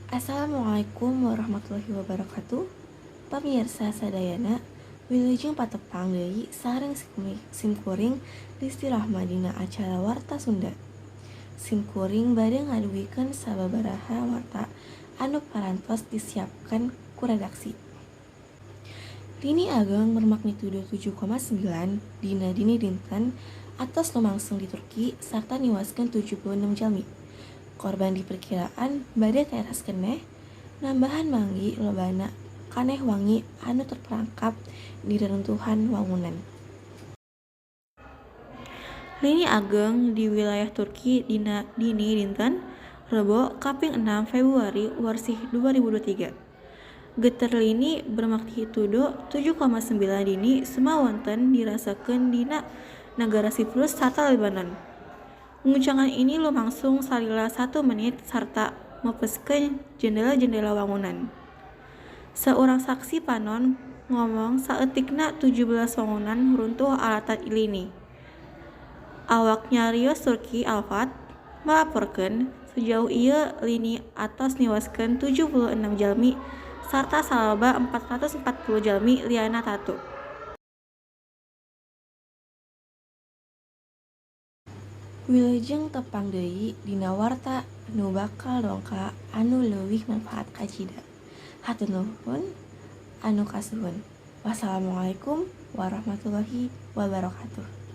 Assalamualaikum warahmatullahi wabarakatuh. Pamirsa sadayana, wilujeng patepang deui sareng simkuring Listi Rahma dina acara Warta Sunda. Simkuring bade ngadugikeun sababaraha warta anu parantos disiapkeun ku redaksi. Lini ageng bermagnitudo 7,9 dina dini dinten atos lumangsung di Turki sarta niwaskeun 76 jalmi. Korban diperkiraan bade teras keneh nambahan manggih lobana kaneh wangi anu terperangkap di reruntuhan wangunan. Lini ageng di wilayah Turki dina dini dinten Rebo kaping 6 Februari warsih 2023. Geter lini bermagnitudo 7,9 dini sumawonten dirasakeun dina nagara Siprus sarta Lebanon. Guncangan ini lumangsung salila 1 menit sarta mepeskeun jendela-jendela wangunan. Saurang saksi panon ngomong saeutikna 17 wangunan runtuh alatan lini. Awak nyarios Turki Alfat melaporkeun sejauh ieu lini atos niwaskeun 76 jalmi sarta salaba 440 jalmi lianna tatu. Wilujeng tepang deui dina warta nu bakal dongka anu leuwih manfaat kacida. Hatur nuhun anu kasuhun. Wassalamualaikum warahmatullahi wabarakatuh.